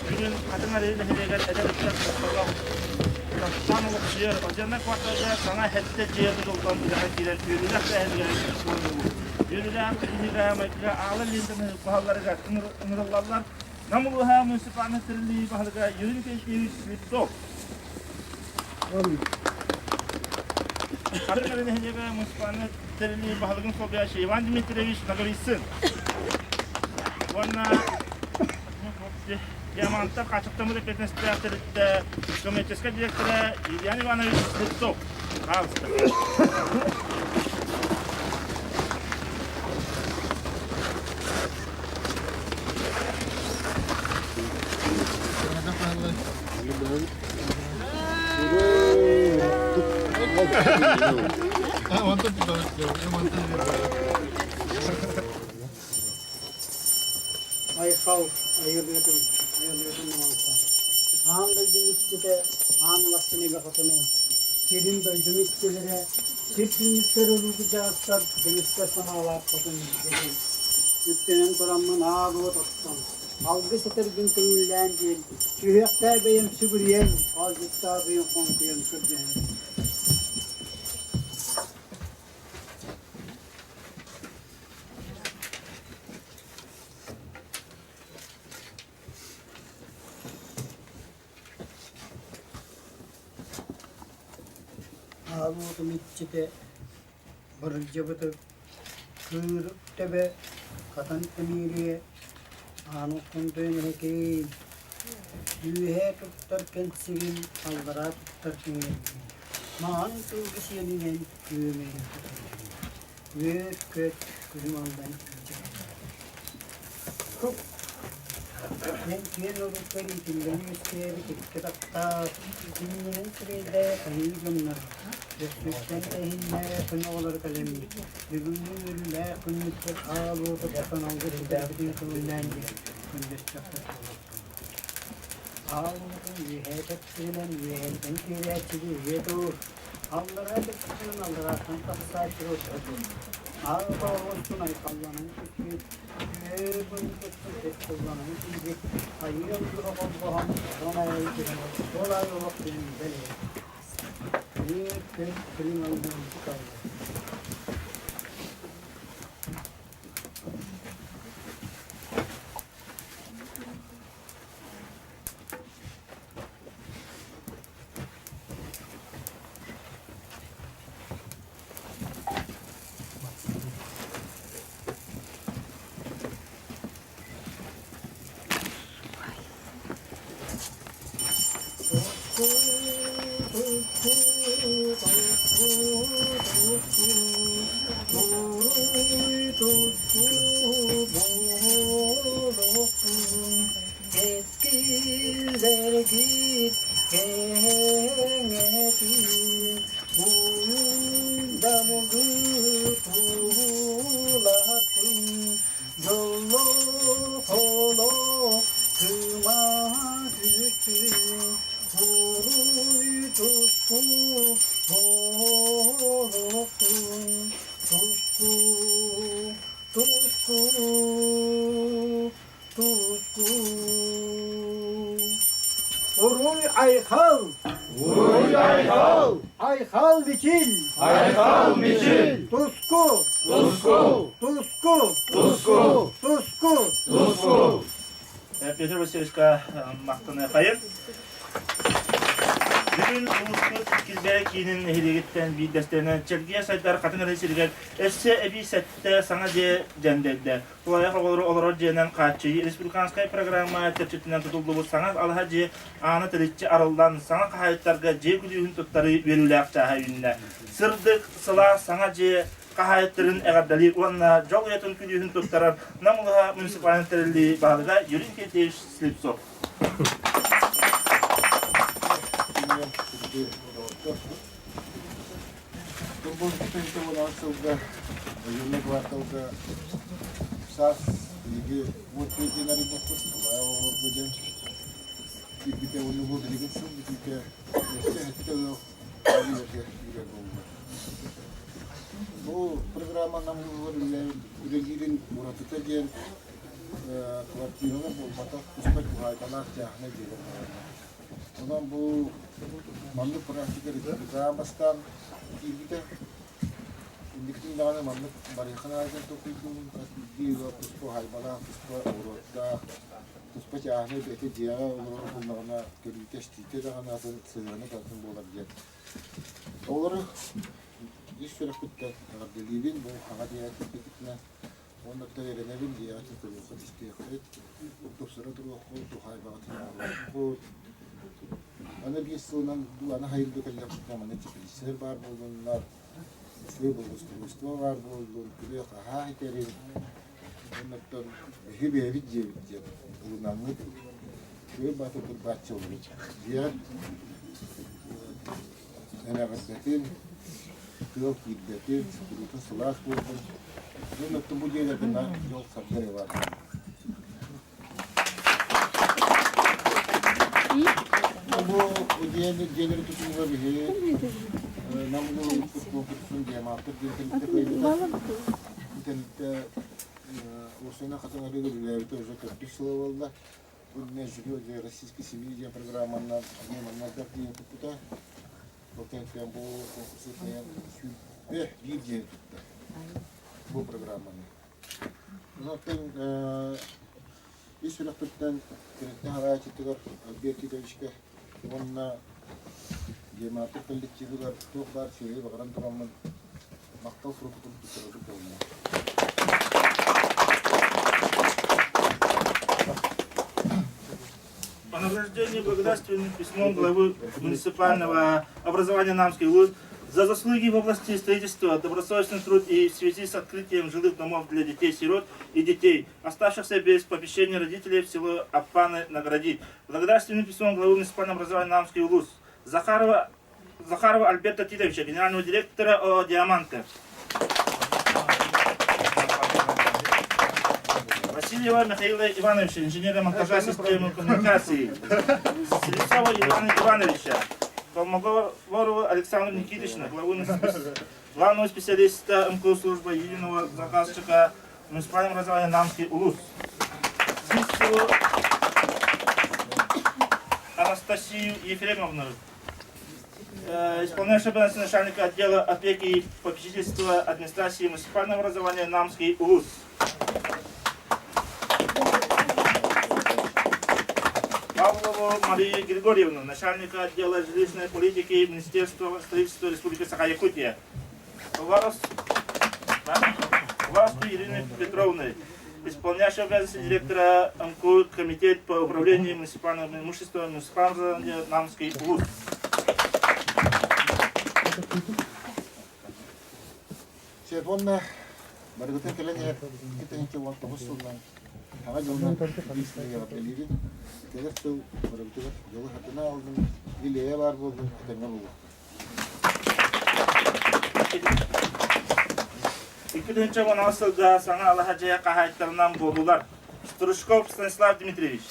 Бүгүн Хатыҥ Арыы нэһилиэгэр эдэр ыччат тапталлаах таптаан олохсуйар Озернай кварталга саҥа сэттэ дьиэ тутуллан үлэҕэ киирэр үөрүүлээх тэрээһинигэр мунньуллубут. Үөрүүлээх быһыыга-майгыга аала лиэнтэни баһалларыгар ыҥырыллаллар. Нам улууһа муниципальнай тэриллии баһылыга Юрий Николаевич Слепцов. Хатыҥ Арыы нэһилиэгэ муниципальнай тэриллии баһылыгын солбуйааччы Иван Дмитриевич Ноговицын уонна Диаманттар хааччахтаммыт эппиэтинэстээх тэрилтэ коммерческай директора Ильян Иванович Слепцов. Пожалуйста. Айхал айылыытын, айылыытын умалта. Аан дойдум иччитэ, аан улахсан эбэ хотуну, сирин дойдум иччилэрэ, сир түннүктэр улуу кырдьаҕастар көмүскэ санаалаах хотун дьонум. Үктэнэн тураммын аал уот оттон, алгыс этэрбин көҥүллээн диэн, сүһүөхтээх бэйэм сүгүрүйэн, хоолдьуктаах бэйэм хоҥкуйан көрдөһөбүн. Аал уотум иччитэ барылдьыбыты кыыр төбө хатан тимириэ аан уккунтуйан эһэкэйин үөһээ туттар кэнсигин аллараа туттар кэҥэргин маҥан сылгы сиэлинэн күөмэйин Үөр-көт күлүм алдан Эн киэн олукка иитиллэн үөскээбит икки таптаах, иннинэн сирэйдээх айыы дьоннор, өссүттэн тэһиннэ күн оҕолоро кэлэммит, бүгүҥҥү үөрүүлээх күммүтүгэр аал уоту тутан алгыс этэрбитин көҥүллээн диэн күндүстэхпит буолуохтун. Аал уотун үөһээ тэпсигинэн үөһэттэн киирээччиги үйэ туур, Аллараа кэпсэтэн алларааттан тахсааччы отун, аата оҕустун айхалланан түспүт, үөр мунньуттан тылланан киирбит, айыы алгыһа холбоһон, ол аайы түһэн, ол аайы олох диэн бэлиэ. Үөр күн күлүм алдан туталлар. Кэскиллэргит кэҥэтин, уйдаргыт уулатын, дьоллоох олох кымаһын уруй туску олохтун, туску, туску. Туску. Уруй Айхал! Уруй Айхал! Айхал Мичил! Айхал Мичил! Туску! Туску! Туску! Туску! Туску! Туску! Петр Васильевичка махтаныахайын. Бүгүн улууспут Килбэйэ киинин нэһилиэгиттэн биирдэстэринэн Чэлгийэ сайдар Хатыҥ Арыы сиригэр өссө эбии сэттэ саҥа дьиэ дьэндэйдэ. Тулаайах оҕолору олорор дьиэнэн хааччыйыы республиканскай программа чэрчитинэн тутуллубут саҥа алаһа дьиэ аана тэличчи арыллан, саҥа хаһаайыттарга дьиэ күлүүһүн туттарыы үөрүүлээх чааһа үүннэ. Сырдык, сылаас саҥа дьиэ хаһаайыттарын эҕэрдэлиир уонна дьол уйатын күлүүһүн туттарар Нам улууһа муниципальнай тэриллии баһылыга Юрий Никитич Слепцов. Турбултан сылга военный кварталга саас биһиги уот диэн арыйбыппыт, тулаайах оҕолорго диэн киирбитэ уонна бу билигин сыл бүтүүтэ өссө сэттэ ыал үлэлэргэ киирэр буолла. Бу программа нам үлэлиирин уратыта диэн. Квартиралар буолбатах, туспа туһаайбалаах чааһынай дьиэлэр бааллар. Онон бу маннык практика республикаҕа бастаан киирбитэ. Инникитин даҕаны маннык барыахха наадатын толкуйдуубун. Хас биирдии ыал туспа уһаайбалаах, туспа оҕуруоттаах, туспа чааһынай бэйэтэ дьиэҕэ олорор буоллаҕына, көрүүтэ-истиитэ даҕаны атын, сыһыана да атын буолар диэн. Оҕолору ис сүрэхпиттэн эҕэрдэлиибин. Бу аҕа дьиэҕэ киирбиккитинэн уонна эрэнэбин дьиэҕитин көрүөххүт-истиэххит, тупсара туруоххут, туһаайбаҕытын оҥоруоххут. Аны биир сылынан дуу, аны хайырга кэллэхпитинэ манна теплицэлэр баар буоллуннар, үчүгэй благоустройство баар буоллун, күрүө-хаһаа итэрин, оннуттан биһи бэйэбит дьиэбит диэн ылынаҥҥыт үчүгэй баатыр бырбааччы олорут. Дьиэҕит Эмэҕирбэтин, тыал киирбэтин, куруутун сылаас буоллун. Дьон оттон бу дьиэлэргэ наар дьол саргы эрэ баар. Бу дьиэлэри тутууга биһи Нам улууһун конкурсун диамантыр диэн тэрилтэ кыайбыта. Бу тэрилтэ Уосуна Хатыҥ Арыыга үлэлээбитэ уже төрдүс сыла буолла. Иннэ «Жилье для российской семьи» диэн программанан эмиэ манна элбэх диэн туппута. Ол кэнниттэн бу конкурсу кыайан 21 диэн тутта бу программаны. Онтон ис сүрэхпиттэн тэрилтэ харааччытыгар Альберт Титовичка уонна Гематик коллективыгар туох баар сүөһү баҕаран тураммын махтал сурукутун туттарарбыт буолла. По награждению благодарственным письмом главы муниципального образования Намский ВУЗ за заслуги в области строительства, добросовестный труд и в связи с открытием жилых домов для детей-сирот и детей, оставшихся без попечения родителей в село Аппаны наградить. Благодарственным письмом главы муниципального образования Намский УЛУС Захарова, Захарова Альберта Титовича, генерального директора ООО «Диаманты». Васильева Михаила Ивановича, инженера монтажа системы коммуникации. Селецова Ивана Ивановича, Колмогорова Александра Никитична, главного специалиста МКУ службы единого заказчика муниципального образования Намский улус. Сивцеву Анастасию Ефремовну, исполняющую обязанности начальника отдела опеки и попечительства администрации муниципального образования Намский улус. Павлову Марию Григорьевну, начальника отдела жилищной политики Министерства строительства Республики Саха-Якутия. Власту Ирины Петровны, исполняющей обязанности директора МКУ Комитет по управлению муниципальным имуществом муниципального Намский улус. Телефонна барыгытын кэлэн иһэр 2019 сылынан Саҥа дьылынан биир Кэлэр сыл барыбытыгар дьолу хатына алдым, илиэйэ баар буоллун, этэҥҥэ буолуохтун. 2016 сылга саҥа алаһа дьиэ хаһаайыттарынан буоллулар Стручков Станислав Дмитриевич,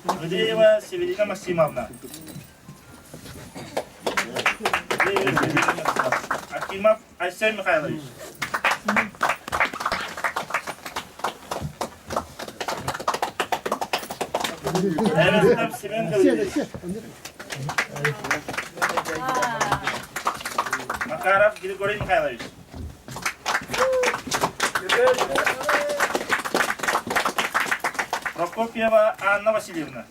Андреева Северина Максимовна, Акимов Айсен Михайлович, Эверстов Семен Гаврилович, Макаров Григорий Михайлович. Прокопьева Анна Васильевна.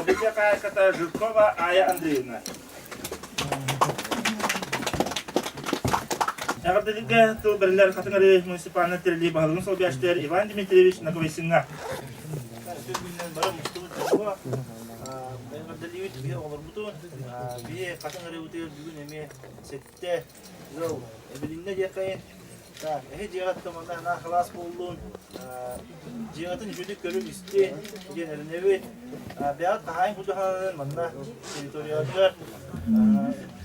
Бытя Жиркова Ая Андреевна. Эҕэрдэлииргэ тыл бэриллэр Хатыҥ Арыы муниципальнай тэриллии баһылыгын солбуйааччытыгар Иван Дмитриевич Ноговицыҥҥа. Сүргүннэн бары мустубут дьоҥҥо эҕэрдэлиибит биһи оҕолорбутун, биһи Хатыҥ Арыыбытыгар бүгүн эмиэ сэттэ ыал эбилиннэ диэххэйин. Так, эһи дьиэҕит манна наһаа кылаас буоллун, дьиэҕитин үчүгүйдүк көрүҥ-истиҥ диэн эрэнэбит. Бэйэҕит хаһаайын курдук сананан манна территориятыгар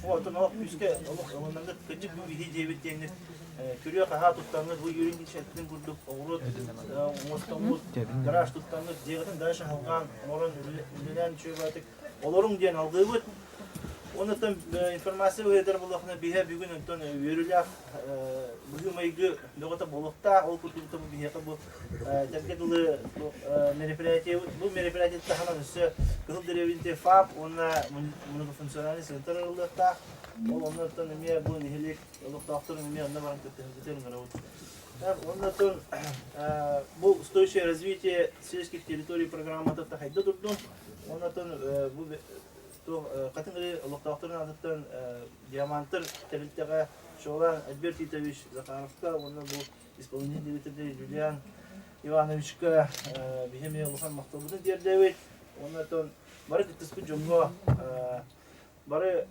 оттон олох күүскэ олох ылынаргыт кырдьык бу биһи дьиэбит диэҥҥит. Күрүө-хаһаа туттаҥҥыт, бу Юрий Никитич эттин курдук оҕуруот оҥостоҥҥут, гараж туттаҥҥыт, дьиэҕитин дальше халҕаан оҥорон үлэлээн үчүгэй олоруҥ диэн алгыыбыт. Оннуттан информация ыытар буоллахына биһэ бүгүн онтон үөрүүлээх быһыы-майгы бөҕөтө буолуохтаах. Ол курдук бу биһиэхэ бу тэргэ дылы мероприятие бу мероприятие таһынан өссө Кыһыл дэриэбинэ ФАП уонна многофункциональный центр арыллыахтаах. Ол оннуттан эмиэ бу нэһилиэк олохтоохторун эмиэ онно баран кыттыһаргытыгар ыҥырабыт. Оннуттан бу устойчивое развитие сельских территорий программата хайда турдун. Оннуттан бу Хатыҥ Ырыы олохтоохторун аатыттан Диамантар тэрилтэҕэ Шолан Альберт Титович Захаровка уонна бу исполнительный директор Юлиан Ивановичка биһи эмиэ улахан махталбытын тиэрдэбит. Уонна оттон бары кыттыспыт дьоҥҥо бары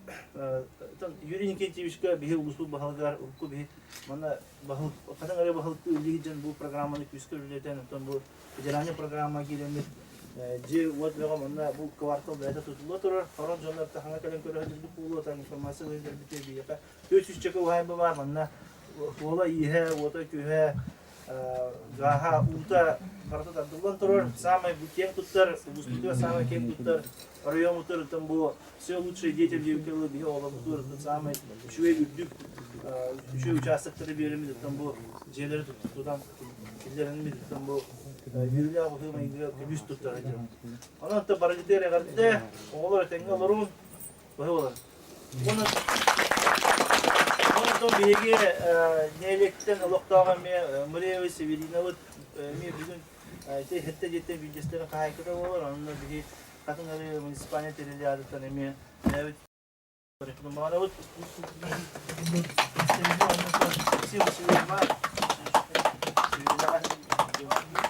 Юрий Никитичка биһи улууспут баһылыгар урукку биһи манна баһылык Хатыҥ Арыы баһылыктыы үлэлиир дьон бу программаны күүскэ үлэлэтэн оттон бу федеральнай программа киирэммит дьиэ-уот бөҕө манна бу квартал бэйэтэ тутулла турар. Хорон дьоннор таһына кэлэн көрө сылдьыбыт буолуо, там информация ыытарбыт биһиэхэ 400 уһаайба баар манна суола-ииһэ, уота-күөһэ, гааһа, уута барыта тардыллан турар. Самый киэҥ туттар, улууспутугар самый киэҥ туттар оройуоммутугар бу все лучшие детям диэбиккэ дылы биһи оҕолорбутугар самый үчүгэй үрдүк үчүгэй участоктары биэрэммит оттон бу дьиэлэри тутан киллэрэммит оттон бу үөрүүлээх быһыы-майгыга көмүс туттара дьон. Онон оттон барыгытыгар эҕэрдэ, оҕолор этэҥҥэ олорун, быһы болар. Онон биһиги нэһилиэктэн олохтоох эмиэ Муреева Северинабыт эмиэ бүгүн ити хэттэ дьиэттэн биирдэстэрин хаһаайката буолар. Онно биһи Хатыҥ Арыы муниципальнай тэриллиятыттан эмиэ бэйэбит рекламалаабыт.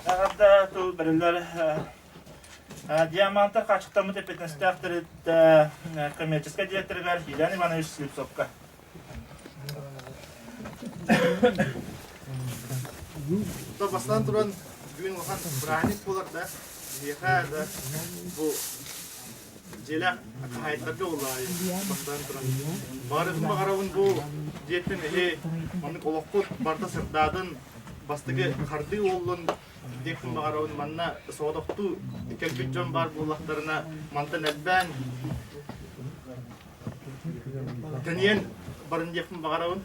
Эҕэрдэ тыл бэриллэр Диамантар хааччахтаммыт эппиэтинэстээх тэрилтэ коммерческай директорыгар Илья Иванович Слепцовка. Бастаан туран бүгүн улахан бырааһынньык буолар да, биһиэхэ да бу дьиэлээх хаһаайыттарга буоллаҕай бастаан туран. Баҕарыахпын баҕарабын бу дьиэттэн эһи маннык олохпут барыта сырдаатын, бастакы хардыы буоллун диэхпин баҕарабын. Манна соҕотохтуу кэлбит дьон баар буоллахтарына мантан элбээн Тэнийэн барын диэхпин баҕарабын.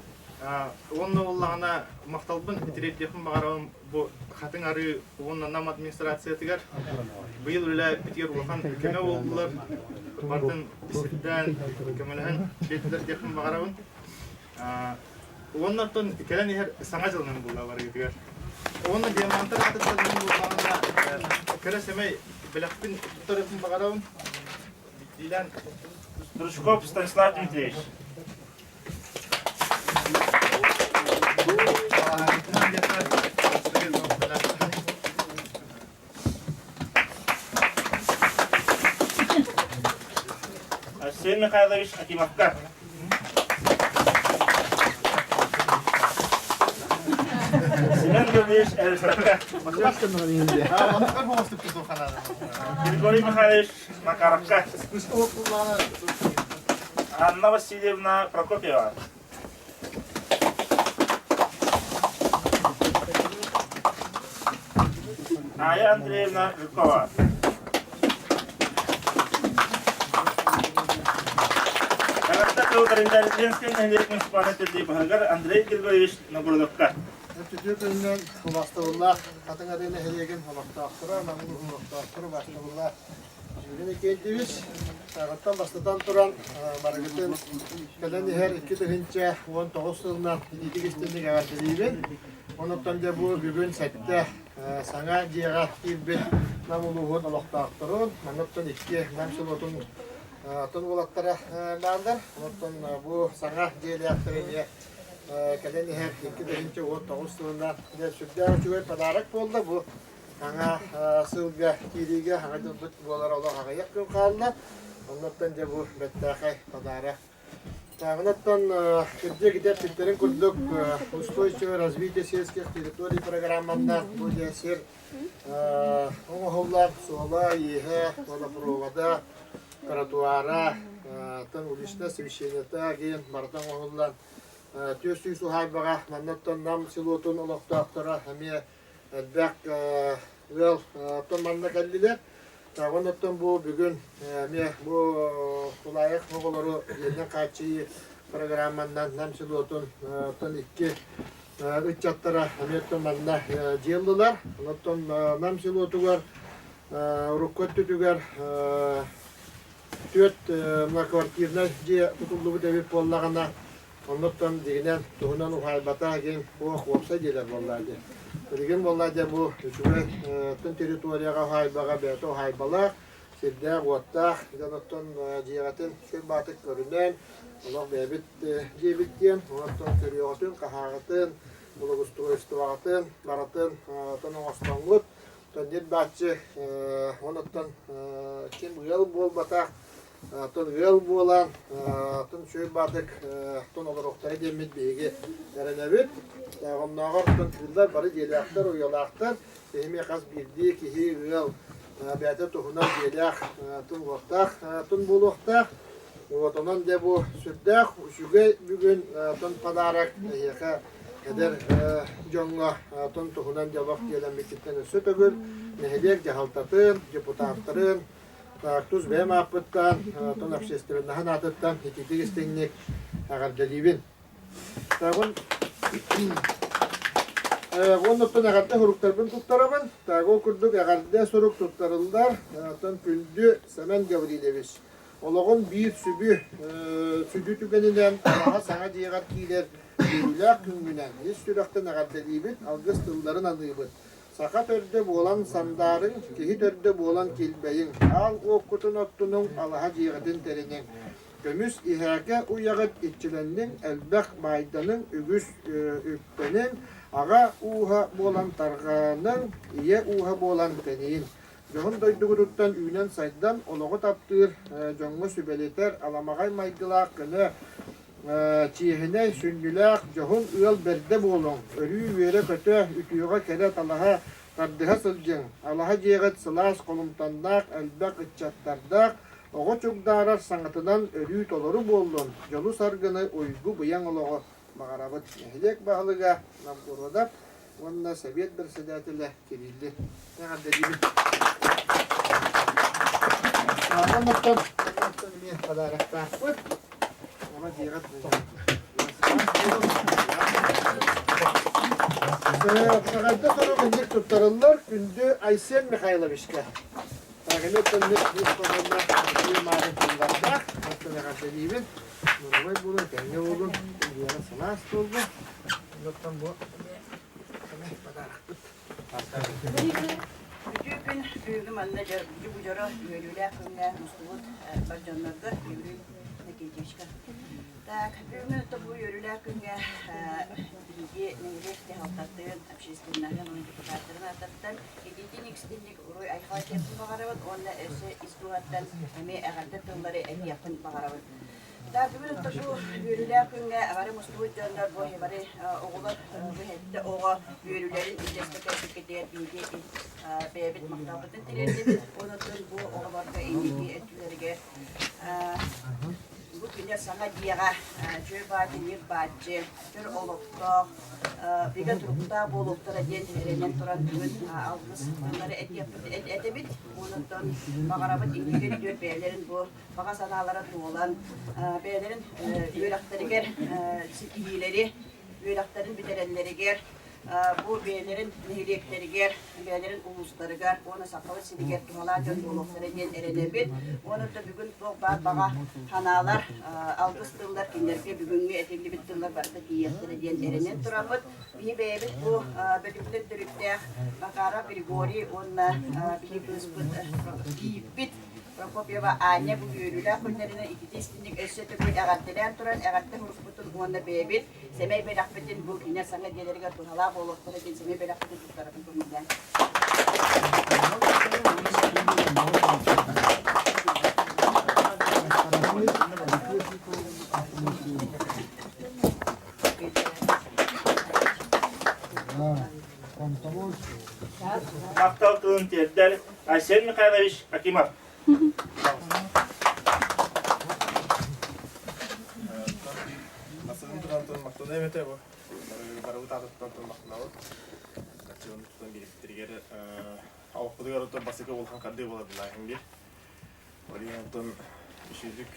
Уонна буоллаҕына махталбын тириэрдиэхпин баҕарабын бу Хатыҥ Арыы уонна Нам администрациятыгар. Быйыл үлэлээбиппитигэр улахан көмө буоллулар. Барытын сирдээн, көмөлөһөн биэрдилэр диэхпин баҕарабын. Уонна оттон кэлэн иһэр Саҥа дьылынан буолла барыгытыгар. Уонна диамантар атыттарынан буоллаҕына кыра сэмэй бэлэхпин туттарыахпын баҕарабын. Стручков Станислав Дмитриевич. Арсен Михайлович Акимовка. Семен Гаврилович Эверстовка. Григорий Михайлович Макаровка. Анна Васильевна Прокопьева. Ая Андреевна Жукова. Таратта тыл Ленскэй нэһилиэк муниципальнай тэрилии баһылыгар Андрей Григорьевич Ногородовка. Үтүө күнүнэн убастабыллаах Хатыҥ Арыы нэһилиэгин олохтоохторо, Намын олохтоохторо убастабыллаах Юрий Никитич саҕаттан бастатан туран барыгытын кэлэн иһэр 2019 сылынан итиитик истинник эҕэрдэлиибин. Онуттан дьэ бу бүгүн сэттэ саҥа дьиэҕэ киирбит Нам улууһун олохтоохторун, манныттан икки Нам селотун атын уолаттара бааллар. Онтон бу саҥа дьиэлээхтэр эмиэ кэлэн иһэр 2019 сылынан сүрдээх үчүгэй подарок буолла. Бу Саҥа сылга киириигэ саҥа дьылбыт буолар олох аҕыйах күн хаалла. Оннуттан дьэ бу бэртээхэй подарок. Тааҕынаттан кырдьык итэр сирдэрин курдук устойчивое развитие сельских территорий программанна бу дьэ сир оҥоһуллар суола-ииһэ, водопровода, тротуара, тан уличное освещениета диэн барыта оҥоһуллан. 400 уһаайбаҕа маннаттан Нам селотун олохтоохторо эмиэ элбэх ыал оттон манна кэллилэр. Оннуттан бу бүгүн эмиэ бу тулаайах оҕолору дьиэнэн хааччыйыы программанан Нам селотун оттон икки ыччаттара эмиэ оттон манна дьиэ ыллылар. Онтон Нам селотугар урукку өттүтүгэр түөрт многоквартирнай дьиэ тутуллубут эбит буоллаҕына, оннуттан дьиҥинэн туһунан уһаайбата диэн туох уопсай дьиэлэр буоллаа дии. Билигин буоллаа дьэ бу үчүгэй тын территорияҕа уһаайбаҕа бэйэтэ уһаайбалаах, сирдээх-уоттаах дьон оттон дьиэҕитин сүр баатык көрүнэн, олох бэйэбит дьиэбит диэн, оттон көрүөҕүтүн, хаһааҕытын, благоустройствоҕытын барытын тон оҥостоҥҥут Тон бааччы онуттан ким ыал буолбатах, тон ыал буолан, тон сүр баатык тон олоруохтара диэммит биһиги эрэнэбит. Оннооҕор тон кыыллар бары дьиэлээхтэр, уйалаахтар. Киһи хас биирдии киһи ыал бэйэтэ туһунан дьиэлээх тун уохтаах тун буолуохтаах. Вот онон дьэ бу сүрдээх үчүгэй бүгүн тон подарок эһиэхэ эдэр дьоҥҥо тон туһунан дьолох диэлэммиккиттэн өссө төгүл нэһилиэк дьаһалтатын, депутаттарын, тус бэйэм ааппыттан, тон общественноһын аатыттан ититик истиҥник эҕэрдэлиибин. Тагын уоннаттан эҕэрдэ суруктарбын туттарабын. Тагы курдук эҕэрдэ сурук туттарыллар. Оттон күндү Сэмэн Гаврильевич Олоҕун биир сүбү сүдү түгэнинэн алаһа саҥа дьиэҕэр киирэр үөрүүлээх күҥҥүнэн ис сүрэхтэн эҕэрдэлиибит, алгыс тылларын аныыбыт. Саха төрдө буолан сандаарыҥ, киһи төрдө буолан килбэйиҥ, аал уоккутун оттунуҥ, алаһа дьиэҕитин тэриниҥ. Көмүс иһээкэ уйаҕыт иччилэнниҥ, элбэх баайданыҥ, үгүс үптэниҥ, аҕа ууһа буолан тарҕаныҥ, ийэ ууһа буолан тэнийиҥ. Дьоһун дойдугутуттан үүнэн-сайдан, олоҕу таптыыр, дьоҥҥо сүбэлэтэр, аламаҕай майгылаах көнө, чиэһинэй, сүнньүлээх, дьоһун ыал бэрдэ буолуҥ, өрүү үөрэ-көтө, үтүөҕэ кэрэ талаһа тардыһа сылдьыҥ, алаһа дьиэҕит сылаас холумтаннаах, элбэх ыччаттардаах, оҕо чугдаарар саҥатынан өрүү толору буоллун, дьолу-саргыны, уйгу-быйаҥ олоҕу баҕарабыт. Нэһилиэк баһылыга Новгородов уонна Сэбиэт бэрэссэдээтэлэ Кирилли эҕэрдэлиибин. Оннуттан эмиэ подароктаахпыт. Оҕо дьиэҕит Эҕэрдэ сурук инник туттарыллар күндү Айсен Михайловичка. Тагынет төннүк бу хоһоонно маарын тыллардаах. Оттон эҕэрдэлиибин. Нуровай буолун, тэҥҥэ буолун, дьиэҕэ сылаас буоллун. Оннуттан бу эмиэ подарокпыт. Үтүө күн бүгүн манна бу дьоро үөрүүлээх күҥҥэ мустубут бар дьоннорго Юрий Никитичка. Так, бүгүн бу үөрүүлээх күҥҥэ биһиги нэһилиэк дьаһалтатын, общественноһын уонна депутаттарын ааттарыттан итиитин истинник уруй айхал этиэхпин баҕарабын уонна өссө ис дууһаттан эмиэ эҕэрдэ тыллары этиэхпин баҕарабын. Да, бүгүн бу үөрүүлээх күҥҥэ бары мустубут дьоннор бу бары оҕолор бу сэттэ оҕо үөрүүлэрин үллэстэ кэлбиккитигэр биһиги бэйэбит махталбытын тириэрдэбит. Онон бу оҕолорго инники өттүлэригэр бу күнэ саҥа дьиэҕэ чөл бааччы, ньир бааччы, чөл олохтоох, бигэ туруктаах буолуохтара диэн эрэнэн туран бүгүн алгыс тыллары этэбит. Онон баҕарабыт инники өттүгэр бэйэлэрин бу баҕа санаалара туолан, бэйэлэрин үөрэхтэригэр ситиһиилэри, үөрэхтэрин бүтэрэллэригэр, бу бэйэлэрин нэһилиэктэригэр, бэйэлэрин улуустарыгар уонна Сахабыт сиригэр туһалаах дьон буолуохтара диэн эрэнэбит. Уонна да бүгүн туох баар баҕа санаалар, алгыс тыллар кинилэргэ бүгүҥҥү этиллибит тыллар барыта тиийиэхтэрэ диэн эрэнэн тураммыт. Биһи бэйэбит бу Бөтүҥтэн төрүттээх Макаров Григорий уонна биһи кыыспыт кийииппит Прокопьева Аня бу үөрүүлээх күннэринэн итити истинник өссө төгүл эҕэрдэлээн туран эҕэрдэ суруспутун уонна бэйэбит сэмэй бэлэхпитин бу кинилэр саҥа дьиэлэригэр туһалаах буолуохтара диэн сэмэй бэлэхпитин туттарабын көҥүллээн. Махтал тылын тиэрдэр Айсен Михайлович Акимов. Басын туран Оттон махтаныам этэ бу. Барыбыт аатыттан оттон махтанабыт. Аччыгын тутан биэрбиттэригэр олохпутугар оттон бастакы улахан хардыы буолар былааһын биир. Ол иһин оттон үчүгүдүк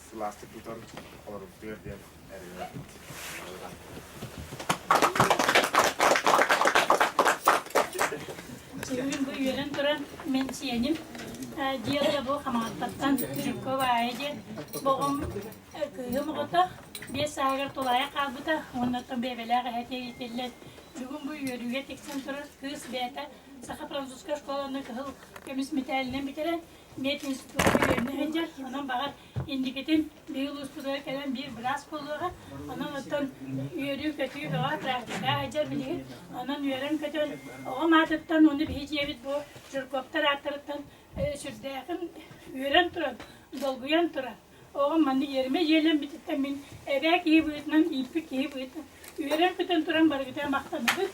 сылаастык тутан олорбутугар диэн эрэнэбит. Бүгүн бу үөрэн туран мин сиэним дьиэлэ бу Хамаҕаттаттан Жиркова Аайа диэн боҕум кыыһым оҕото 5 сааһыгар тулаайах хаалбыта уонна оттон бэйбэлээх эһэтэ иитиллэн бүгүн бу үөрүүгэ тиксэн турар кыыс бэйэтэ саха-французскай школаны кыһыл көмүс мэтээлинэн бүтэрэн мединститутка үөрэнэ сылдьар. Онон баҕар инникитин биһиги улууспутугар кэлэн биир быраас буолуоҕа. Онон оттон үөрүү-көтүү бөҕө практика сылдьар билигин. Онон үөрэн-көтөн оҕом аатыттан уонна биһи дьиэбит бу Жирковтар ааттарыттан сүрдээхин үөрэн туран, долгуйан туран оҕом маннык иэримэ дьиэлэммититтэн мин эбээ киһи быһыытынан, ииппит киһи быһыытынан үөрэн-көтөн туран барыгытыгар махтанабыт.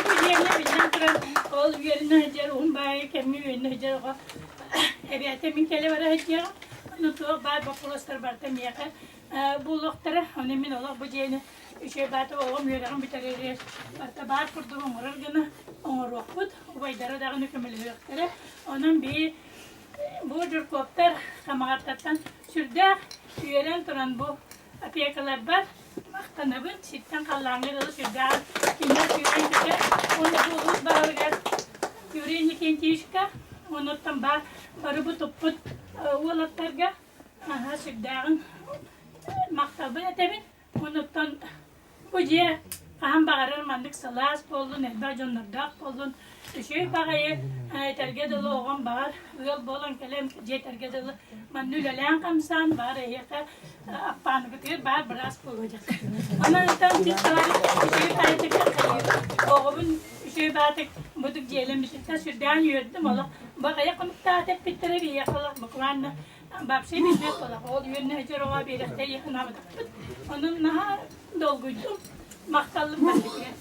Бу дьиэни биллэн туран ол үөрэнэ сылдьар уһун баайы кэмҥэ үөрэнэ сылдьар оҕо эбээтэ мин кэлэ бара сылдьыаҕым. Ону туох баар боппуруостар барыта миэхэ буолуохтара. Ону мин олох бу дьиэни үчүгэй баата оҕом үөрэҕин бүтэрэригэр барыта баар курдук оҥорор гына оҥоруохпут. Убайдара даҕаны көмөлөһүөхтэрэ. Онон биһи Бу Жирковтар Хамаҕаттаттан сүрдээх үөрэн туран бу опекаларбар махтанабын. Сиртэн халлааҥҥа дылы сүрдээх кинилэр сүүрэн көтөр. Уонна бу улуус баһылыгар Юрий Никентьевичка, онуттан баар бары бу туппут уолаттарга аһа сүрдээҕин махталбын этэбин. Онуттан бу дьиэ хаһан баҕарар маннык сылаас буоллун, элбэх дьоннордоох буоллун, үчүгэй баҕайы этэргэ дылы оҕом баҕар ыал буолан кэлэн дьиэ этэргэ дылы манна үлэлээн-хамсаан баҕар эһиэхэ аппааныгытыгар баар быраас буолуо дьэ. Онон ытан чытталар үчүгэй баҕайытык оҕобун үчүгэй баҕатык будук дьиэлэммититтэн сүрдээн үөрдүм олох баҕайы хонуктаата эппиттэрэ биһиэхэ олох буквально Вообще билбэт буолах. Ол үөннэ сылдьар оҕо биэрэхтэй ыһынаабатахпыт. Онон наһаа долгуйдум. Махталлым барбытыгар.